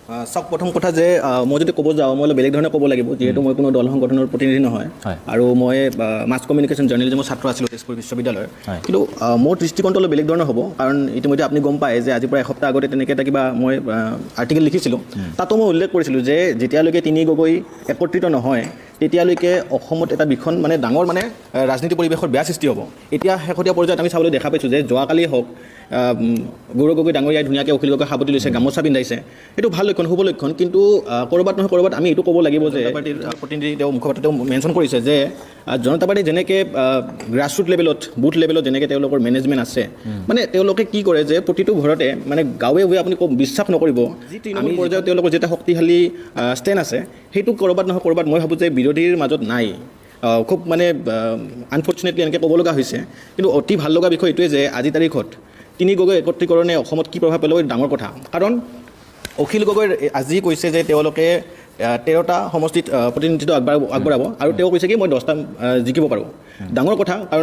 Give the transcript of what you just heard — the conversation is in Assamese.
চাওক, প্ৰথম কথা যে মই যদি ক'ব যাওঁ, মই অলপ বেলেগ ধৰণে ক'ব লাগিব, যিহেতু মই কোনো দল সংগঠনৰ প্ৰতিনিধি নহয় আৰু মই মাছ কমিউনিকেশ্যন জাৰ্নেলিজমৰ ছাত্ৰ আছিলোঁ তেজপুৰ বিশ্ববিদ্যালয়ৰ। কিন্তু মোৰ দৃষ্টিকোণটো অলপ বেলেগ ধৰণৰ হ'ব, কাৰণ ইতিমধ্যে আপুনি গম পায় যে আজিৰ পৰা এসপ্তাহ আগতে তেনেকৈ এটা কিবা মই আৰ্টিকেল লিখিছিলোঁ। তাতো মই উল্লেখ কৰিছিলোঁ যে যেতিয়ালৈকে তিনি গগৈ একত্ৰিত নহয়, তেতিয়ালৈকে অসমত এটা ভীষণ মানে ডাঙৰ মানে ৰাজনীতি পৰিৱেশৰ বেয়া সৃষ্টি হ'ব। এতিয়া শেহতীয়া পৰ্যায়ত আমি চাবলৈ দেখা পাইছোঁ যে যোৱাকালি হওক, গৌৰৱ গগৈ ডাঙৰীয়াই ধুনীয়াকৈ অখিল গগৈ সাৱটি লৈছে, গামোচা পিন্ধাইছে। এইটো ভাল লক্ষণ, শুভ লক্ষণ। কিন্তু ক'ৰবাত নহয় ক'ৰবাত আমি এইটো ক'ব লাগিব যে পাৰ্টীৰ প্ৰতিনিধি তেওঁ মুখপাত্ৰ তেওঁ মেনশ্যন কৰিছে যে জনতা পাৰ্টী যেনেকৈ গ্ৰাছৰুট লেভেলত, বুথ লেভেলত যেনেকৈ তেওঁলোকৰ মেনেজমেণ্ট আছে, মানে তেওঁলোকে কি কৰে যে প্ৰতিটো ঘৰতে, মানে গাঁৱে ভূঞে, আপুনি বিশ্বাস নকৰিব, যি তৃণমূল পৰ্যায়ত তেওঁলোকৰ যি এটা শক্তিশালী ষ্টেণ্ড আছে, সেইটো ক'ৰবাত নহয় ক'ৰবাত মই ভাবোঁ যে বিৰোধীৰ মাজত নাই। খুব মানে আনফৰ্চুনেটলি এনেকৈ ক'ব লগা হৈছে। কিন্তু অতি ভাল লগা বিষয় এইটোৱে যে আজি তাৰিখত তিনি গগৈ একত্ৰীকৰণে অসমত কি প্ৰভাৱ পেলাব, এইটো ডাঙৰ কথা। কাৰণ অখিল গগৈৰ আজি কৈছে যে তেওঁলোকে 13টা সমষ্টিত প্ৰতিনিধিত্ব আগবঢ়াব আৰু তেওঁ কৈছে কি মই 10টা জিকিব পাৰোঁ। ডাঙৰ কথা, কাৰণ